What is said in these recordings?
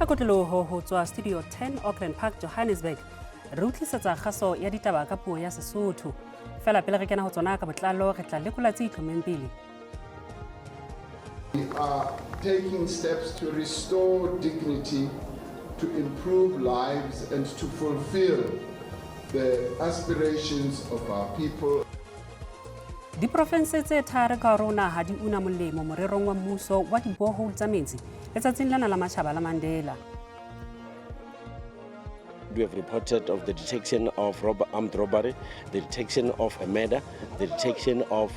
Ka kotloloho ho tswa Studio 10 Auckland Park, Johannesburg, re utlisetsa kgaso ya ditaba ka puo ya Sesotho. Fela pele re kena ho tsona ka botlalo, re tla lekola tse itlhommeng pele. We are taking steps to restore dignity, to improve lives and to fulfill the aspirations of our people. Diprofense tse tharo ka hare ho naha di una molemo morerong wa mmuso wa diborehole tsa metsi letsatsing lena la matjhaba la Mandela. We have reported of the detection of armed robbery, the detection of a murder, the detection of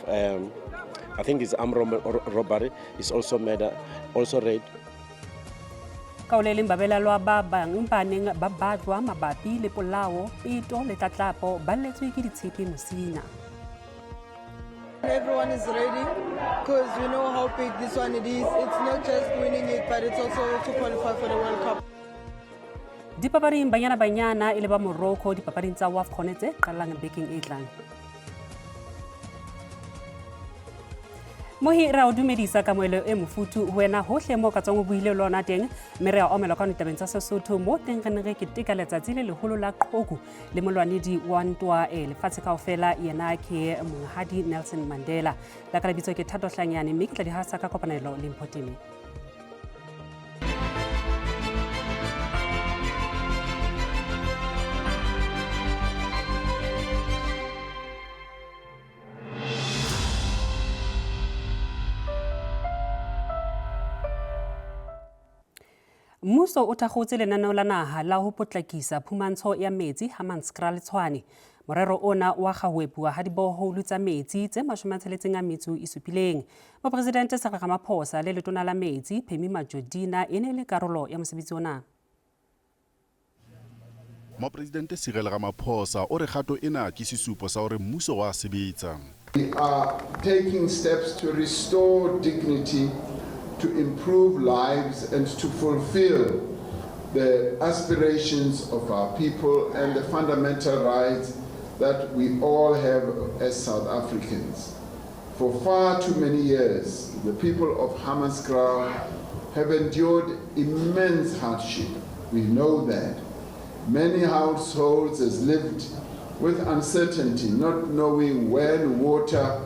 I think it's armed robbery, is also murder, also rape. Ka ho le leng, babelaellwa ba bang ba neng ba batlwa mabapi le polao, peto le tlatlapo ba lletswe ke ditshepe Musina. Everyone is ready because we know how big this one it is. It's not just winning it, but it's also to qualify for the World Cup. Dipapading, Banyana Banyana e le ba Morocco dipapading tsa WAFCON tse qalang bekeng e tlang. Mohi, re a o dumedisa kamoelo e mofuthu ho wena hohle mo ka tswang o buile le ona teng, mme re a omelwa ka ditabeng tsa Sesotho mo teng re ne re keteka letsatsi le leholo la qhoku le molwanedi wa ntwa e lefatshe kaofela, yena ke monghadi Nelson Mandela. La ka lebitso ke Thato Hlanyane, mme ke tla di hasa ka kopanelo le Mpho Teme. Mmuso o thakgotse lenaneo la naha la ho potlakisa phumantsho ya metsi Hammanskraal le Tshwane. Morero ona wa kgahoepuwa ha diboholu tsa metsi tse 67. Mopresidente Cyril Ramaphosa le letona la metsi Pemmy Majodina e ne le karolo ya mosebetsi ona. Mopresidente Cyril Ramaphosa o re kgato ena ke sesupo sa hore mmuso wa sebetsa. We are taking steps to restore dignity, to improve lives and to fulfill the aspirations of our people and the fundamental rights that we all have as South Africans. For far too many years, the people of Hammanskraal have endured immense hardship. We know that. Many households has lived with uncertainty, not knowing when water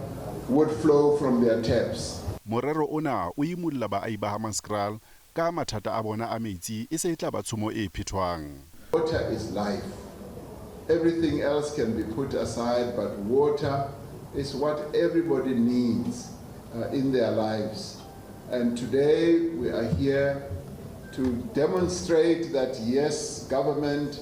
would flow from their taps. Morero ona o imulla baahi ba Hammanskraal ka mathata a bona a metsi e se e tla ba tshomo e phethwang. Water is life. Everything else can be put aside, but water is what everybody needs in their lives. And today we are here to demonstrate that yes, government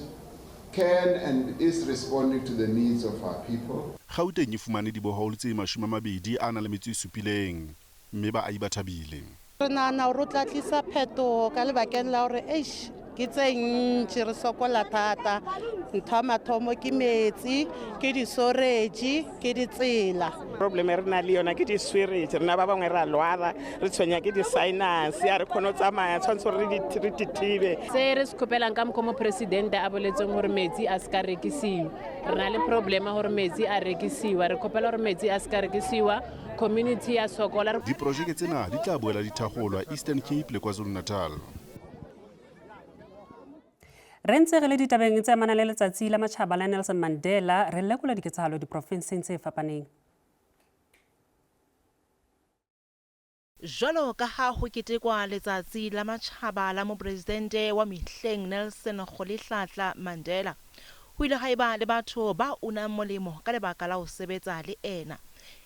can and is responding to the needs of our people. Gauteng e fumane dibohole tse 27, mme baahi ba thabile. Re nahana hore o tla tlisa phetoho ka lebakeng la hore eish ke tse ntši, re sokola thata. Ntho ya mathomo ke metsi, ke di-sewerage, ke ditsela. Problem e re na le yona ke di-sewerage. Rena ba bangwe re a lwala, re tshwenya ke di-sinus, a re kgone ho tsamaya, tshwanetse hore re dithibe. Se re se kgopelang ka mokgwa mopresidente a boletseng hore metsi a se ka rekisiwa, re na le problem hore metsi a rekisiwa. Re kgopela hore metsi a se ka rekisiwa, community ya sokola. Diprojeke tsena di tla boela di thakgolwa Eastern Cape le KwaZulu-Natal. Re ntse re le ditabeng tse amanang le letsatsi la matjhaba la Nelson Mandela, re lekola diketsahalo diprofenseng tse fapaneng. Jwalo ka ha ho ketekwa letsatsi la matjhaba la mopresidente wa mehleng Nelson Rolihlahla Mandela, ho ile ha eba le batho ba unang molemo ka lebaka la ho sebetsa le ena.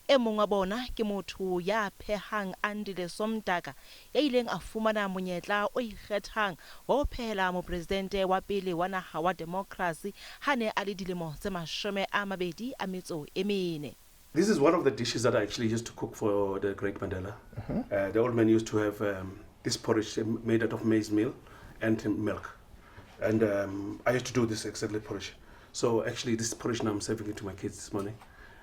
E mong wa bona ke motho ya phehang Andile Somdaka, ya ileng a fumana monyetla o ikgethang wa ho phehela mopresidente wa pele wa naha wa demokrasi ha ne a le dilemo tse 24. This is one of the dishes that I actually used to cook for the great Mandela. The old man used to have this porridge made out of maize meal and milk. And I used to do this exactly porridge. So actually this porridge now I'm serving it to my kids this morning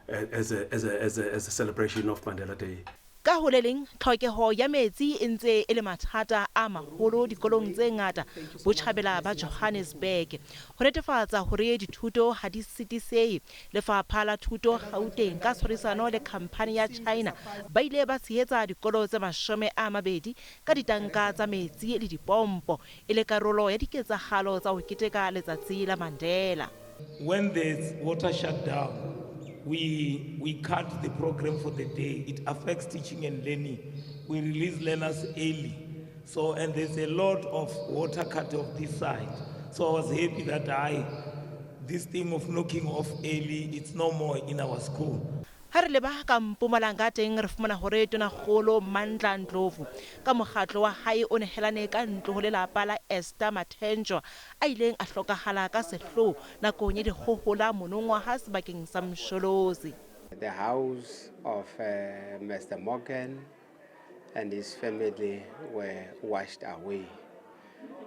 as a celebration of Mandela Day. Ka ho le leng, tlhokeho ya metsi e ntse e le mathata a maholo dikolong tse ngata botjhabela ba Johannesburg. Ho netefatsa hore dithuto ha di sitisehe, Lefapha la Thuto Gauteng ka tshwarisano le khamphani ya China ba ile ba tshehetsa dikolo tse 20 ka ditanka tsa metsi le dipompo e le karolo ya diketsahalo tsa ho keteka Letsatsi la Mandela. When there's water shutdown, we cut the program for the day. It affects teaching and learning. We release learners early. And there's a lot of water cut off this side. So I was happy that this thing of knocking off early, it's no more in our school. Ha re leba ka Mpumalanga teng re fumana hore Tonakgolo Mandla Ndlovu ka mokgatlo wa hae o nehelane ka ntlo ho lelapa la Esther Mathenjwa a ileng a hlokahala ka sehloho nakong ya dikgohola monongwaha sebakeng sa Msholozi. The house of Mister Morgan and his family were washed away,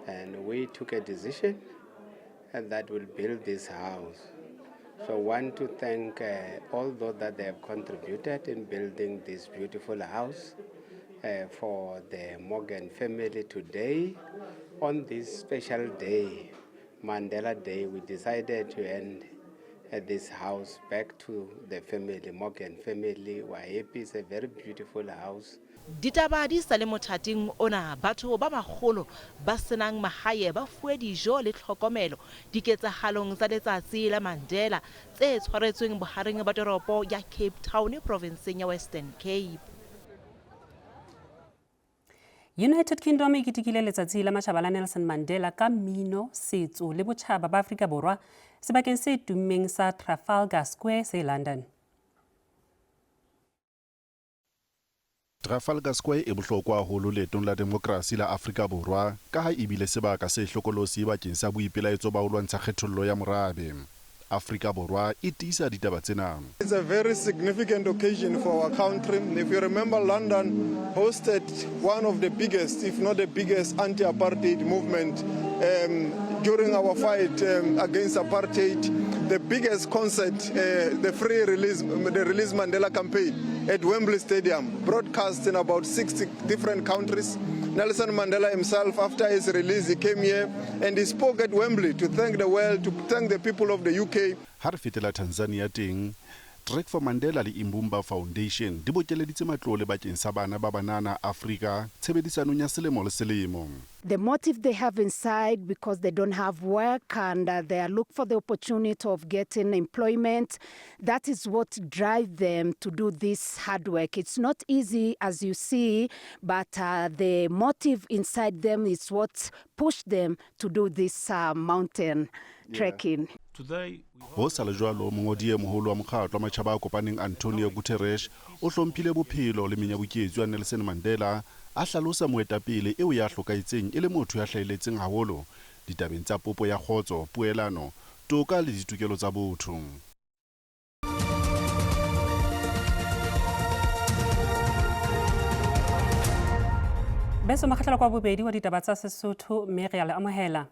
and we took a decision that will build this house. So I want to thank all those that they have contributed in building this beautiful house for the Morgan family today. On this special day, Mandela Day, we decided to hand this house back to the family, Morgan family. We are happy. It's a very beautiful house. Ditaba di sa le mothating ona, batho ba baholo ba senang mahae ba fuwe dijo le tlhokomelo diketsahalong tsa Letsatsi la Mandela tse tshwaretsweng bohareng ba toropo ya Cape Town provinseng ya Western Cape. United Kingdom e ketekile Letsatsi la Matjhaba la Nelson Mandela ka mmino, setso le botjhaba ba Afrika Borwa sebakeng se tummeng sa Trafalgar Square se London. Trafalgar Square e bohlokwa haholo leetong la demokrasi la Afrika Borwa ka ha e bile sebaka se hlokolosi bakeng sa boipelaetso ba ho lwantsha kgethollo ya morabe. Afrika Borwa e tiisa ditaba tsena. It's a very significant occasion for our country. If you remember, London hosted one of the biggest, if not the biggest, anti-apartheid movement during our fight against apartheid. The biggest concert, the free release, the Release Mandela campaign at Wembley Stadium, broadcast in about 60 different countries. Nelson Mandela himself, after his release, he came here and he spoke at Wembley to thank the world, to thank the people of the UK. Ha re fetela Tanzania teng, Trek for Mandela le Imbumba Foundation di bokeleditse matlole bakeng sa bana ba banana Afrika tshebedisanong ya selemo le selemo. The motive they have inside, because they don't have work and they are look for the opportunity of getting employment, that is what drives them to do this hard work. It's not easy, as you see, but the motive inside them is what pushed them to do this mountain trekking. Today, Ho sa le jwalo, mongodi e moholo wa mokgatlo wa matjhaba a kopaneng Antonio Guterres o hlomphile bophelo le menyabuketso ya Nelson Mandela, a hlalosa moetapele eo ya hlokahetseng e le motho ya hlahelletseng haholo ditabeng tsa popo ya kgotso, poelano, toka le ditokelo tsa botho. Beso makgatlelo kwa bobedi wa ditaba tsa Sesotho mme re a le amohela.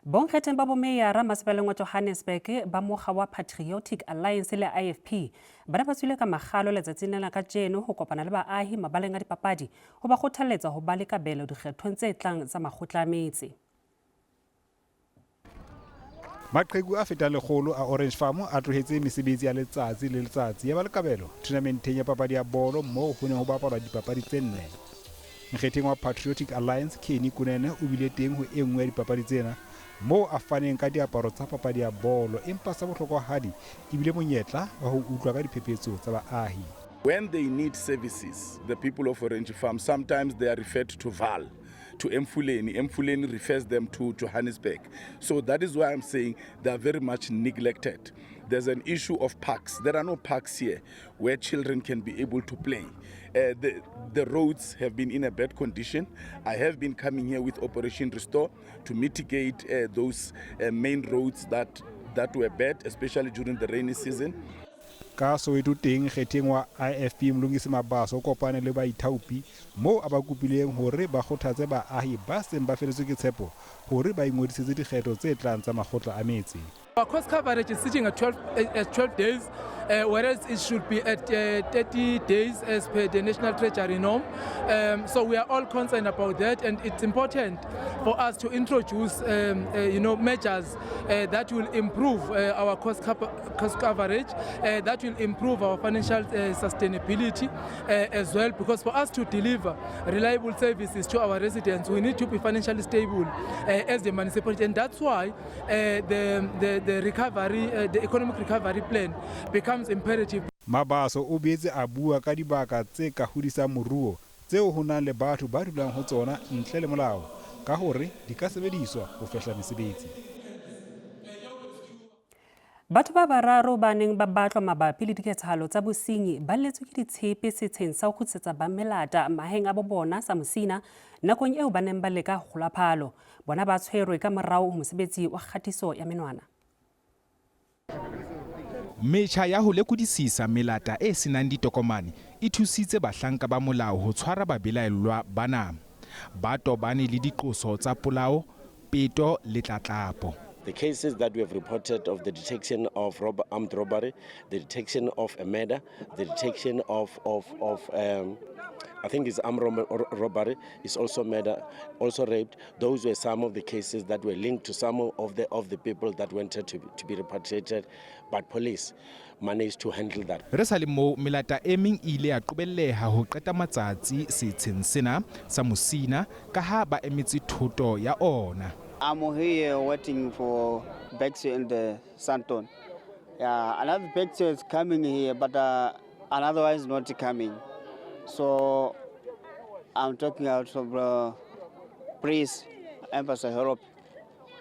Bonkgetheng ba bomeyara masepaleng wa Johannesburg ba mokga wa Patriotic Alliance le IFP ba ne ba tswile ka makgalo letsatsing lena kajeno ho kopana le baahi mabaleng a dipapadi ho ba kgothalletsa ho ba le kabelo dikgethong tse tlang tsa makgotla a metse. Maqheku a fetang lekgolo a Orange Farm a tlohetse mesebetsi ya letsatsi le letsatsi ya ba le kabelo tournamenteng ya papadi ya bolo moo ho neng ho bapalwa dipapadi tse nne. Nkgetheng wa Patriotic Alliance Kenny Kunene o bile teng ho e nngwe ya dipapadi tsena moo a faneng ka diaparo tsa papadi ya bolo, empa sa bohlokwahadi e bile monyetla wa ho utlwa ka diphephetso tsa baahi. When they need services, the people of Orange Farm, sometimes they are referred to Vaal, to Emfuleni. Emfuleni refers them to Johannesburg. So that is why I'm saying they are very much neglected. There's an issue of parks. There are no parks here where children can be able to play. The roads have been in a bad condition. I have been coming here with Operation Restore to mitigate those main roads that were bad, especially during the rainy season. Ka Soweto teng kgetheng wa IFP Mlungisi Mabaso o kopane le baithaopi moo a ba kopileng hore ba kgothatse baahi ba seng ba feletswe ke tshepo hore ba ingodisetse dikgetho tse tlang tsa makgotla a metse. Our cost coverage is sitting at 12 days, whereas it should be at 30 days as per the National Treasury norm. So we are all concerned about that, and it's important for us to introduce, measures that will improve our cost coverage, that will improve our financial sustainability as well, because for us to deliver reliable services to our residents, we need to be financially stable as the municipality, and that's why the economic recovery plan becomes imperative. Mabaso o boetse a bua ka dibaka tse ka hodisang moruo tseo ho nang le batho ba dulang ho tsona ntle le molao ka hore di ka sebediswa ho fehla mesebetsi. Batho ba bararo ba neng ba batlwa mabapi le diketsahalo tsa bosenyi ba lletswe ke ditshepe setsheng sa ho kgutlisetsa ba melata maheng a bo bona sa Musina nakong eo ba neng ba leka ho kgolwa phalo. Bona ba tshwerwe ka morao ho mosebetsi wa kgatiso ya menwana. Metjha ya ho lekodisisa melata e senang ditokomane e thusitse bahlanka ba molao ho tshwara babelaellwa bana. Ba tobane le diqoso tsa polao, peto le tlatlapo. The cases that we have reported of the detection of armed robbery, the detection of a murder, the detection of I think it's armed robbery, is also murder, also raped. Those were some of the cases that were linked to some of the people that wanted to be repatriated, but police managed to handle that. Re sa le moo, melata e meng e ile ya qobelleha ho qeta matsatsi setsheng sena sa Musina ka ha ba emetse thoto ya ona. I'm here waiting for taxi in the Sandton. Yeah, another taxi is coming here, but another one is not coming. So I'm talking out of please, Embassy Europe,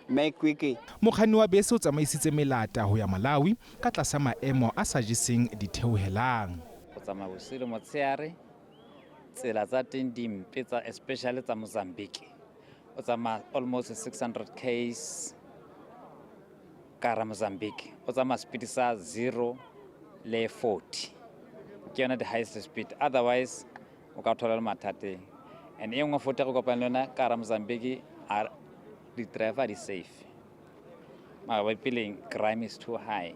make quickly. Mokganni wa bese o tsamaisitse melata ho ya Malawi ka tlasa maemo a sa jeseng ditheohelang. Go tsamaya bosigo le motshehare, tsela tsa teng di mpe tsa especially tsa Mozambique. O tsamaya almost 600 ks ka hara Mozambique, o tsamaya speed sa 0 le 40, ke yona the highest speed, otherwise o ka thola le mathateng. And e nngwe futhi re kopane le yona ka hara Mozambique, di-driver di safe mara ba peleng, crime is too high.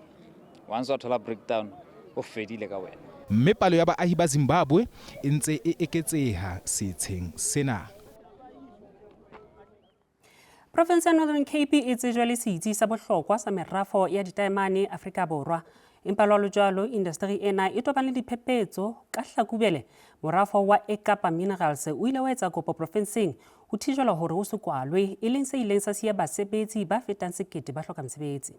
Once wa thola breakdown, o fedile ka wena. Mme palo ya baahi ba Zimbabwe e ntse e eketseha setsheng sena. Province ya Northern Cape e tsejwa le setsi sa bohlokwa sa merafo ya ditaemane Afrika Borwa. Empa jwalo jwalo indasteri ena e tobane le diphephetso. Ka Hlakubele, morafo wa Ekapa Minerals o ile wa etsa kopo profenseng ho thijelwa hore o se kwalwe, e leng se ileng sa siya basebetsi ba fetang 1000 ba hloka mosebetsi.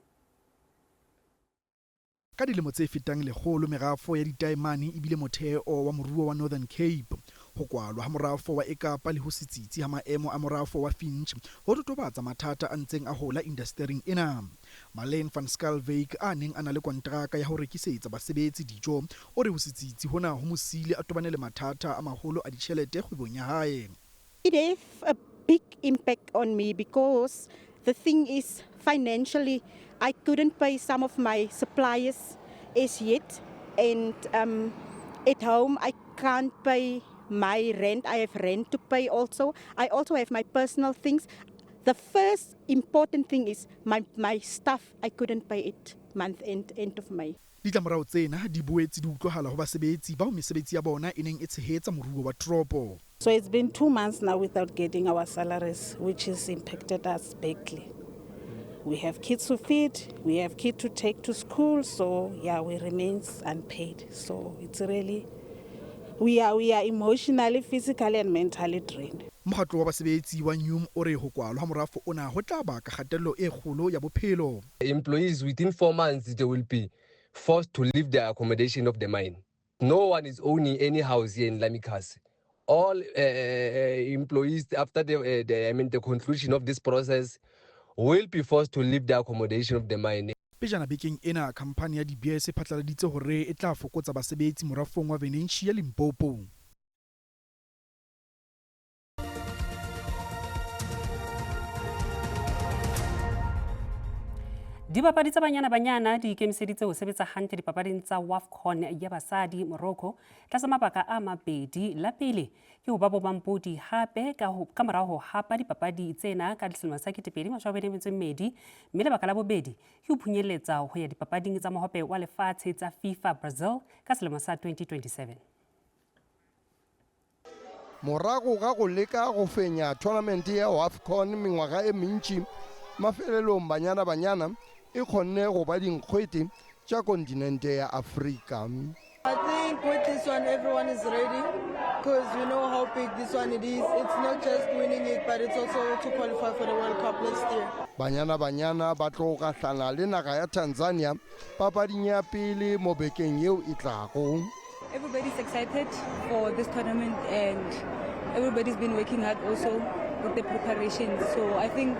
Ka dilemo tse fetang 100, merafo ya ditaemane e bile motheo wa moruo wa Northern Cape. Ho kwalwa ha morafo wa Ekapa le ho se tsitsi ha maemo a morafo wa Finsch ho totobatsa mathata a ntseng a hola indastering ena. Marlene van Schalkwyk, a neng a na le kontraka ya ho rekisetsa basebetsi dijo, o re ho se tsitsi hona ho mo siile a tobane le mathata a maholo a ditjhelete kgwebong ya hae. It have a big impact on me because the thing is, financially I couldn't pay some of my suppliers as yet, and at home I can't pay my rent. I have rent to pay also. I also have my personal things. The first important thing is my staff. I couldn't pay it month end, end of May. Ditlamorao tsena di boetse di utlwahala ho basebetsi bao mesebetsi ya bona e neng e tshehetsa moruo wa toropo. So it's been 2 months now without getting our salaries, which has impacted us badly. We have kids to feed, we have kids to take to school, so yeah, we remain unpaid. So it's really, we are emotionally, physically, and mentally drained. Mokgatlo wa basebetsi wa NUM o re ho kwalwa ha morafo ona ho tla baka kgatello e kgolo ya bophelo. Employees within 4 months, they will be forced to leave their accommodation of the mine. No one is owning any house here in Lamikasi. All employees, after the, I mean, the conclusion of this process, will be forced to leave the accommodation of the mine. Pejana bekeng ena, khamphani ya De Beers e phatlaladitse hore e tla fokotsa basebetsi morafong wa Venetia, Limpopo. Dibapadi tsa Banyana Banyana di ikemiseditse ho sebetsa hantle dipapading tsa WAFCON ya basadi Morocco tlasa mabaka a mabedi. La pele ke ho ba bomampodi hape ka ho ka morao ho hapa dipapadi tsena ka selemo sa 2022, mme lebaka la bobedi ke ho phunyeletsa ho ya dipapading tsa mohope wa lefatshe tsa FIFA Brazil ka selemo sa 2027. Morago ga go leka go fenya thonamente ya WAFCON mengwaga e mentši, mafelelong Banyana Banyana e kgonne go ba dinkgwete tša kontinente ya Afrika. I think with this one everyone is ready because we know how big this one it is. It's not just winning it, but it's also to qualify for the World Cup next year. Banyana Banyana ba tlo gahlana le naga ya Tanzania papading ya pele mo bekeng yeo e tlago. Everybody's excited for this tournament and everybody's been working hard also with the preparation. So I think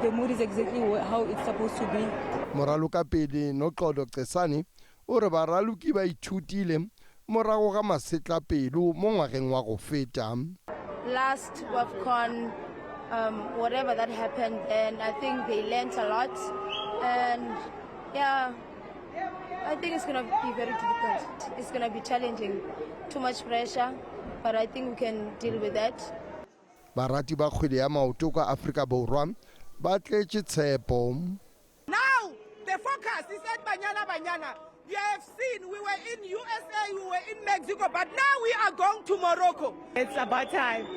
the mood is exactly how it's supposed to be. Moralokapele Noxolo Cesane o re baraloki ba ithutile morago ga masetlapelo mo ngwageng wa go feta. Last WAFCON, whatever that happened, and I think they learned a lot. And yeah, I think it's going to be very difficult. It's going to be challenging. Too much pressure, but I think we can deal with that. Barati ba kgwele ya maoto ka Afrika Borwa ba tletše tshepo. Now, the focus is at Banyana Banyana. You have seen we were in USA, we were in Mexico, but now we are going to Morocco. It's about time.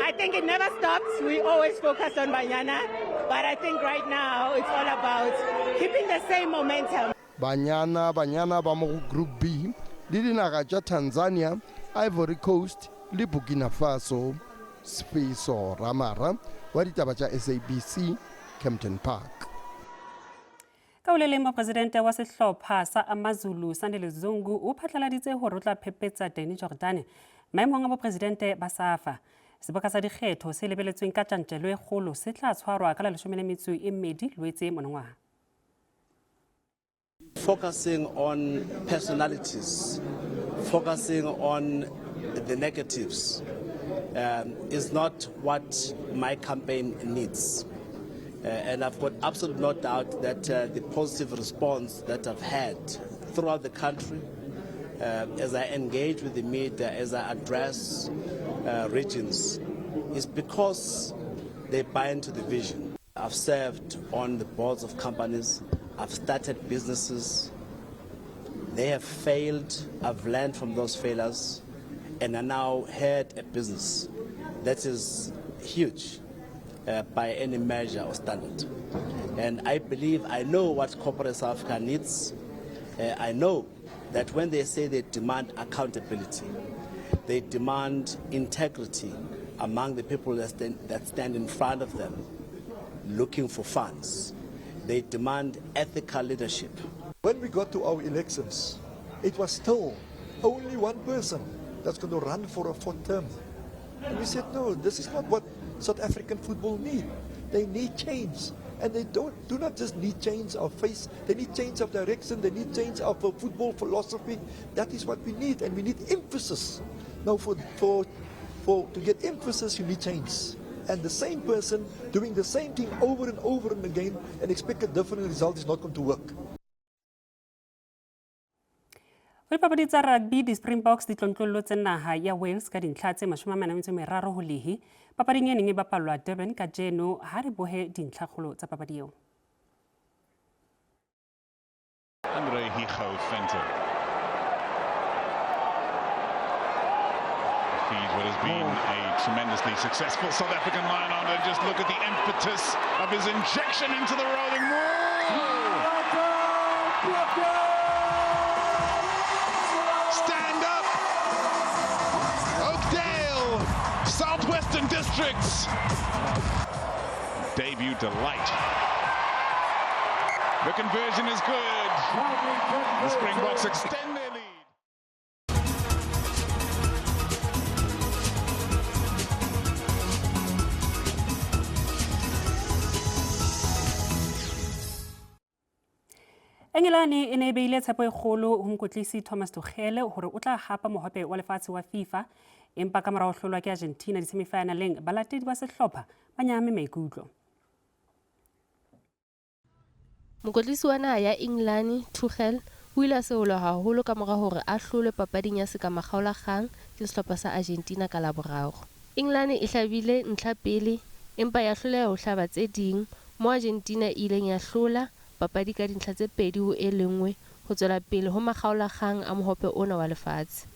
I think it never stops. We always focus on Banyana, but I think right now it's all about keeping the same momentum. Banyana Banyana ba mo go Group B le dinaga tša Tanzania, Ivory Coast le Burkina Faso. Sfiso Ramara wa ditaba tša SABC, Kempton Park. Ka ho le leng, mopresidente wa sehlopha sa AmaZulu Sandile Zungu o phatlaladitse hore o tla phephetsa Danny Jordaan maemong a bopresidente ba SAFA. Seboka sa dikgetho se lebeletsweng ka tjantjello e kgolo se tla tshwarwa ka la 12 Loetse monongwaha. Focusing on personalities, focusing on the negatives is not what my campaign needs. And I've got absolutely no doubt that the positive response that I've had throughout the country, as I engage with the media, as I address regions, is because they buy into the vision. I've served on the boards of companies. I've started businesses. They have failed. I've learned from those failures, and I now head a business that is huge by any measure or standard. And I believe I know what corporate South Africa needs. I know that when they say they demand accountability, they demand integrity among the people that stand in front of them looking for funds. They demand ethical leadership. When we got to our elections, it was still only one person that's going to run for a fourth term. And we said, no, this is not what South African football need. They need change. And they do not just need change of face, they need change of direction, they need change of football philosophy. That is what we need, and we need emphasis. Now, for to get emphasis, you need change. And the same person doing the same thing over and over and again and expect a different result is not going to work. Ho dipapadi tsa rugby, di-Springboks di tlontlollotse naha ya Wales ka dintlha tse 43 ho lehe papading e neng e bapallwa Durban kajeno. Ha re bohe dintlhakgolo tsa papadi eo. Andre Hijo Venter feeds what has been a tremendously successful South African line-out, and just look at the impetus of his injection into the rolling maul. Stand up, Oakdale, Southwestern Districts. Debut delight. The conversion is good. The Springboks extend their lead. Engelane e ne e beile tshepo e kgolo ho mokwetlisi Thomas Tuchel hore o tla hapa mohope wa lefatshe wa FIFA, empa ka morao ho hlolwa ke Argentina disemifinaleng, balatedi ba sehlopha ba nyahame maikutlo. Mokwetlisi wa naha ya Engelane, Tuchel, o ile a seolwa haholo ka mora hore a hlolwe papading ya sekamakgaolakgang ke sehlopha sa Argentina ka Laboraro. Engelane e hlabile ntlha pele empa ya hloleha ho hlaba tse ding moo Argentina e ileng ya hlola papadi ka dintlha tse 2 ho e lenngwe ho tswela pele ho makgaolakgang a mohope ona wa lefatshe.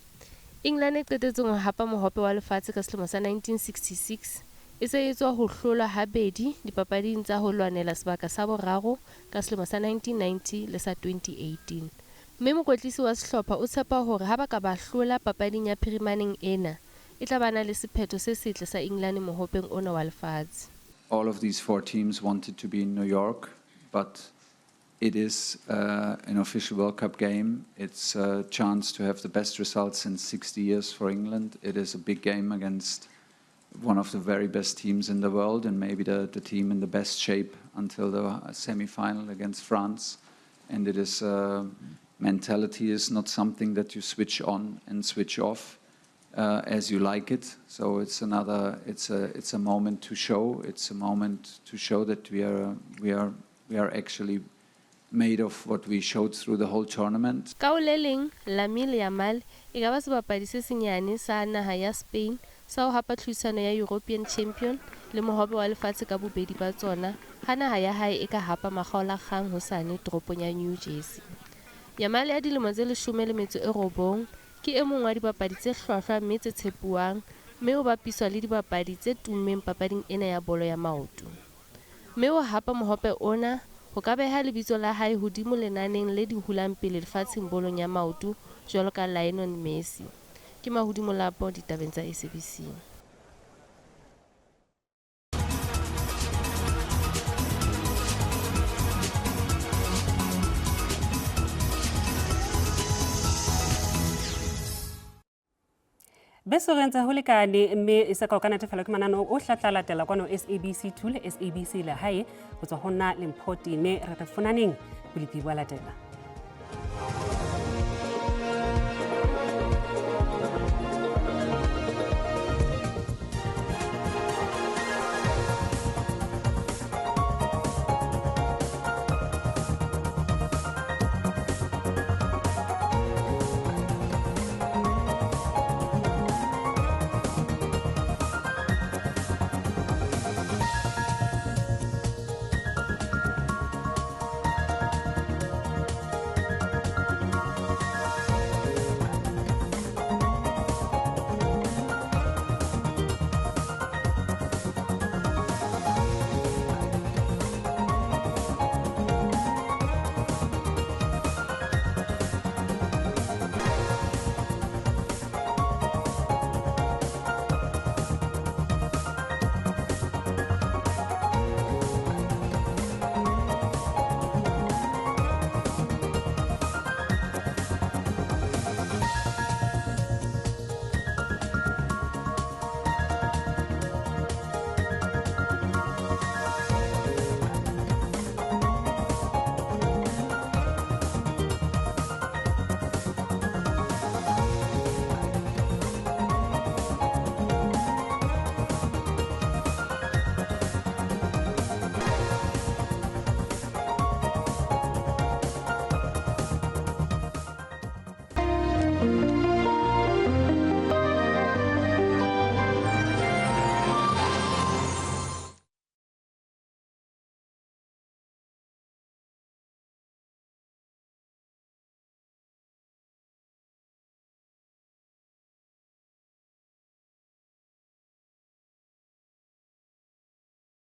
Engelane e qetetseng ho hapa mohope wa lefatshe ka selemo sa 1966 e se e tswa ho hlolwa habedi dipapading tsa ho lwanela sebaka sa boraro ka selemo sa 1990 le sa 2018. Mme mokwetlisi wa sehlopha o tshepa hore ha ba ka ba hlola papading ya phirimaneng ena, e tla ba na le sephetho se setle sa Engelane mohopeng ona wa lefatshe. All of these four teams wanted to be in New York, but it is uh, an official World Cup game. It's a chance to have the best results since 60 years for England. It is a big game against one of the very best teams in the world and maybe the, the team in the best shape until the semi-final against France. And it is uh, mentality is not something that you switch on and switch off uh, as you like it. So it's another, it's a, it's a moment to show. It's a moment to show that we are, we are, we are actually made of what we showed through the whole tournament. Ka ho le leng, Lamine Yamal e ka ba sebapadi se senyane sa naha ya Spain sa ho hapa tlhodisano ya European Champion le Mohope wa Lefatshe ka bobedi ba tsona ha naha ya hae e ka hapa makgaolakgang hosane toropong ya New Jersey. Yamal ya dilemo tse 19 ke e mong wa dibapadi tse hlwahlwa mme tse tshepuwang mme o bapiswa le dibapadi tse tummeng papading ena ya bolo ya maoto. Mme ho hapa mohope ona ho ka beha lebitso la hae hodimo lenaneng le di hulang pele lefatsheng bolong ya maoto jwalo ka Lionel Messi. Ke Mahodi Molapo ditabeng tsa SABC. Beso re ntse ho lekane mme e se ka o ka natefelwa ke mananeo o hla tla latela kwano SABC 2 le SABC Lehae ho tswa ho nna le Mpho Tene re re fonaneng bolepi bo latela.